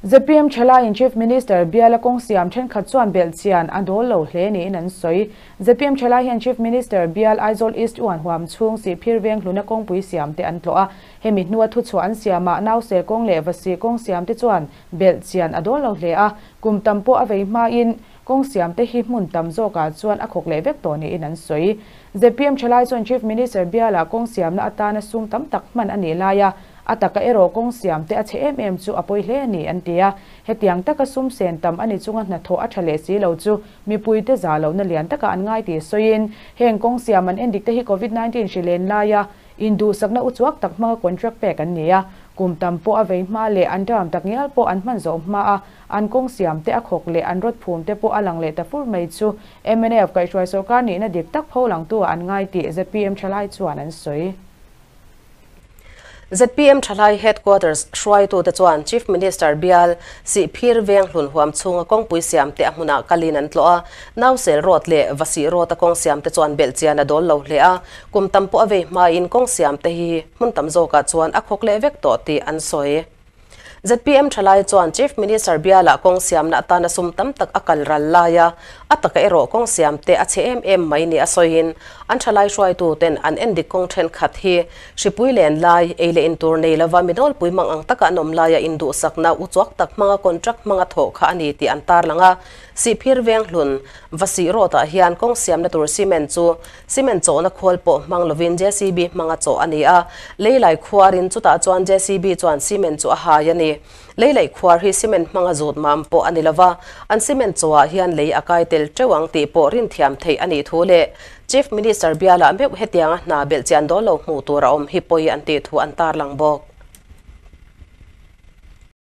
ZPM thalaiin Chief Minister biala kawng siam thenkhat chuan belhchian a dawl lo hle niin an sawi. ZPM thalai hian Chief Minister bial Aizawl East uan huam chhung Sihphir veng hluna kawngpui siam te an tlawh a. Hemi hnua thuchhuah an siamah Nausel kawng leh Vasi kawng siam te chuan belhchian a dawl lo hle a. Kum tam pawh a vei hmain kawng siam te hi hmun tam zawkah chuan a khawk leh vek tawh niin an sawi. ZPM thalai chuan Chief Minister biala kawng siamna atana sum tam tak hman a nih lai a, a taka erawh kawng siam te a chhe em em chu a pawi hle a ni an ti a. Hetiang taka sum sen tam a ni chunga hnathawh a tha leh si lo chu mipuite za lohna lian taka an ngai tih sawiin, heng kawng siam an endik te hi Covid 19 hri len laia induhsakna uchuak tak hmanga contract pek an ni a. Kum tam pawh a vei hma leh an term tak ngial pawh an hman zawh hma a, an kawng siam te a khawk leh an rawt phum te pawh a lang leh ta fur mai chu mnf kaihhruai sawrkar nihna dik tak pho langtu ah an ngai tih ZPM thalai chuan an sawi. ZPM thalai Headquarters hruaitute chuan Chief Minister bial Sihphir veng hlun huam chhunga kawngpui siam te a hmunah kalin an tlawh a. Nausel Road leh Vasih Road a kawng siam te chuan belhchian a dawl lo hle a. Kum tam pawh a vei hmain kawng siam te hi hmun tam zawkah chuan a khawk leh vek tawh tih an sawi. ZPM thalai chuan Chief Minister bialah kawng siamna atana sum tam tak a kal ral lai a, a taka erawh kawng siam te a chhe em em mai ni a sawiin an thalai hruaitu ten an endik kawng thenkhat hi hripui len lai, ei leh in tur nei lova mi nawlpui mang ang taka an awm laia induhsakna uchuak tak hmanga contract hmanga thawh kha a ni tih an tarlang a. Sihphir Venghlun, Vasih Road ah hian kawng siamna tur cement chu Cement chawhna khawl pawh hmang lovin JCB hmanga chawh a ni a, lei lai khuarin chutah chuan JCB chuan cement chu a hai a ni. Lei laih khuar hi cement hmanga zut mam pawh a ni lova, an cement chawhah hian lei a kai tel teuh ang tih pawh rinthiam theih a nih thu leh Chief Minister bialah meuh hetianga hna belhchian dawl lo hmuh tur a awm hi pawi an tih thu an tarlang bawk.